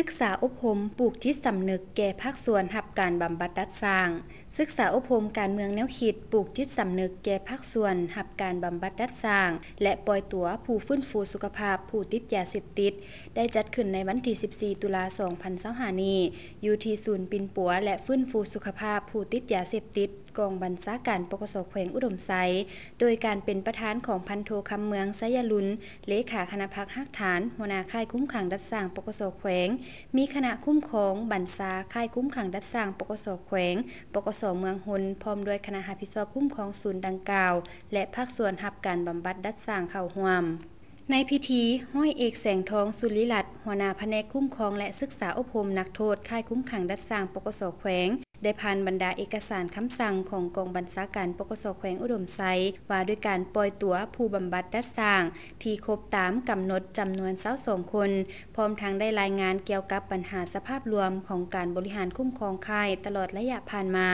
ສຶກສາອົບຮົມ ປູກຈິດສຳນຶກແກ່ພາກສ່ວນຮັບການບຳບັດດັດສ້າງ. ສຶກສາອົບຮົມການເມືອງແນວຄິດ ປູກຈິດສຳນຶກແກ່ພາກສ່ວນຮັບການບຳບັດດັດສ້າງ ແລະ ປ່ອຍຕົວຜູ້ຟື້ນຟູສຸຂະພາບຜູ້ຕິດຢາເສບຕິດ ໄດ້ຈັດຂຶ້ນໃນວັນທີສິບສີ່ ຕຸລາ ສອງພັນຊາວຫ້ານີ້ ຢູ່ທີ່ສູນປິ່ນປົວ ແລະ ຟື້ນຟູສຸຂະພາບຜູ້ຕິດຢາເສບຕິດ ກອງບັນຊາການ ປກສ ແຂວງອຸດົມໄຊ ໂດຍການເປັນປະທານຂອງພັນໂທ ຄຳເມືອງ ໄຊຍະລຸນ ເລຂາຄະນະພັກຮາກຖານ, ຫົວໜ້າຄ້າຍຄຸມຂັງດັດສ້າງ ປກສ ແຂວງ, ມີຄະນະຄຸ້ມຄອງບັນຊາຄ້າຍຄຸມຂັງດັດສ້າງ ປກສ ແຂວງ, ປກສ ເມືອງຫົນ ພ້ອມດ້ວຍຄະນະຮັບຜິດຊອບຄຸ້ມຄອງສູນດັ່ງກ່າວ ແລະ ພາກສ່ວນຮັບການບຳບັດດັດສ້າງເຂົ້າຮ່ວມ. ໃນພິທີ, ຮ້ອຍເອກ ແສງທອງ ສຸລິລັດ ຫົວໜ້າພະແນກຄຸ້ມຄອງ ແລະ ສຶກສາອົບຮົມນັກໂທດຄ້າຍຄຸມຂັງດັດສ້າງ ປກສ ແຂວງ ໄດ້ຜ່ານບັນດາເອກະສານຄຳສັ່ງຂອງກອງບັນຊາການ ປກສ ແຂວງອຸດົມໄຊ ວ່າດ້ວຍການປ່ອຍຕົວຜູ້ບຳບັດດັດສ້າງທີ່ຄົບຕາມກຳນົດຈຳນວນຊາວສອງຄົນ, ພ້ອມທັງໄດ້ລາຍງານກ່ຽວກັບບັນຫາສະພາບລວມຂອງການບໍລິຫານຄຸ້ມຄອງຄ້າຍຕະຫຼອດໄລຍະຜ່ານມາ,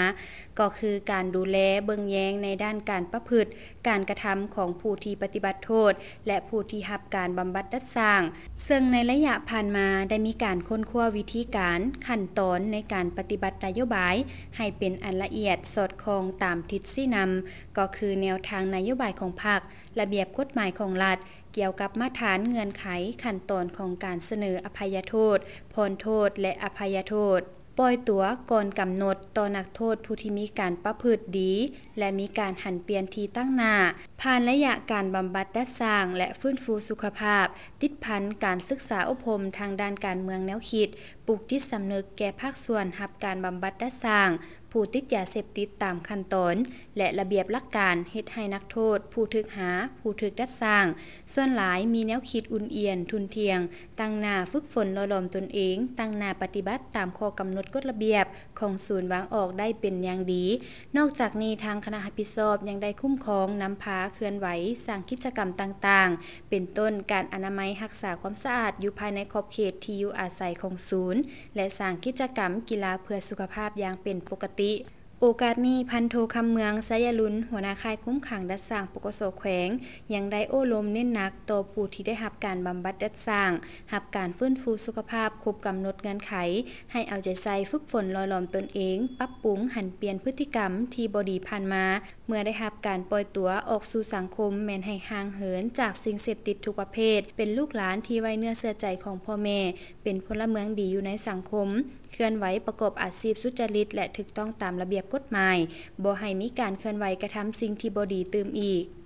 ກໍຄືການດູແລເບິ່ງແຍງໃນດ້ານການປະພຶດ, ການກະທຳຂອງຜູ້ທີ່ປະຕິບັດໂທດ ແລະ ຜູ້ທີ່ຮັບການບຳບັດດັດສ້າງ, ເຊິ່ງໃນໄລຍະຜ່ານມາໄດ້ມີການຄົ້ນຄວ້າວິທີການ, ຂັ້ນຕອນໃນການປະຕິບັດນະໂຍບາຍໃຫ້ເປັນອັນລະອຽດສອດຄ່ອງຕາມທິດຊີ້ນຳ, ກໍຄືແນວທາງນະໂຍບາຍຂອງພັກ, ລະບຽບກົດໝາຍຂອງລັດ, ກ່ຽວກັບມາດຖານ, ເງື່ອນໄຂ, ຂັ້ນຕອນຂອງການສະເໜີອະໄພຍະໂທດ, ຜ່ອນໂທດ ແລະ ອະໄພຍະໂທດ. ປ່ອຍຕົວກ່ອນກຳນົດຕໍ່ນັກໂທດຜູ້ທີ່ມີການປະພຶດດີ ແລະ ມີການຫັນປ່ຽນທີ່ຕັ້ງໜ້າ, ຜ່ານໄລຍະການບຳບັດດັດສ້າງ ແລະ ຟື້ນຟູສຸຂະພາບ, ຕິດພັນການສຶກສາອົບຮົມທາງດ້ານການເມືອງແນວຄິດ, ປູກຈິດສຳນຶກແກ່ພາກສ່ວນຮັບການບຳບັດດັດສ້າງ, ຜູ້ຕິດຢາເສບຕິດຕາມຂັ້ນຕອນ ແລະ ລະບຽບຫຼັກການ, ເຮັດໃຫ້ນັກໂທດຜູ້ຖືກຫາ, ຜູ້ຖືກດັດສ້າງ ສ່ວນຫຼາຍມີແນວຄິດອຸ່ນອຽນ, ທຸ່ນທ່ຽງ, ຕັ້ງໜ້າຝຶກຝົນຫຼໍ່ຫຼອມຕົນເອງ, ຕັ້ງໜ້າປະຕິບັດຕາມຂໍ້ກຳນົດກົດລະບຽບຂອງສູນວາງອອກໄດ້ເປັນຢ່າງດີ. ນອກຈາກນີ້, ທາງຄະນະຮັບຜິດຊອບຍັງໄດ້ຄຸ້ມຄອງ, ນຳພາເຄື່ອນໄຫວ, ສ້າງກິດຈະກຳຕ່າງໆ ເປັນຕົ້ນ ການອະນາໄມຮັກສາຄວາມສະອາດຢູ່ພາຍໃນຂອບເຂດທີ່ຢູ່ອາໄສຂອງສູນ ແລະ ສ້າງກິດຈະກຳກິລາເພື່ອສຸຂະພາບຢ່າງເປັນປົກກະຕິ. ໂອກາດນີ້, ພັນໂທ ຄຳເມືອງ ໄຊຍະລຸນ ຫົວໜ້າຄ້າຍຄຸມຂັງດັດສ້າງ ປກສ ແຂວງ ຍັງໄດ້ໂອ້ລົມເນັ້ນໜັກຕໍ່ຜູ້ທີ່ໄດ້ຮັບການບຳບັດດັດສ້າງ, ຮັບການຟື້ນຟູສຸຂະພາບຄົບກຳນົດເງື່ອນໄຂ, ໃຫ້ເອົາໃຈໃສ່ຝຶກຝົນຫຼໍ່ຫຼອມຕົນເອງ, ປັບປຸງຫັນປ່ຽນພຶດຕິກຳທີ່ບໍ່ດີຜ່ານມາ, ເມື່ອໄດ້ຮັບການປ່ອຍຕົວອອກສູ່ສັງຄົມ ແມ່ນໃຫ້ຫ່າງເຫີນຈາກສິ່ງເສບຕິດທຸກປະເພດ, ເປັນລູກຫຼານທີ່ໄວ້ເນື້ອເຊື່ອໃຈຂອງພໍ່ແມ່, ເປັນພົນລະເມືອງດີຢູ່ໃນສັງຄົມ, ເຄື່ອນໄຫວປະກອບອາຊີບສຸຈະລິດ ແລະ ຖືກຕ້ອງຕາມລະບຽບກົດໝາຍ, ບໍ່ໃຫ້ມີການເຄື່ອນໄຫວກະທຳສິ່ງທີ່ບໍ່ດີຕື່ມອີກ.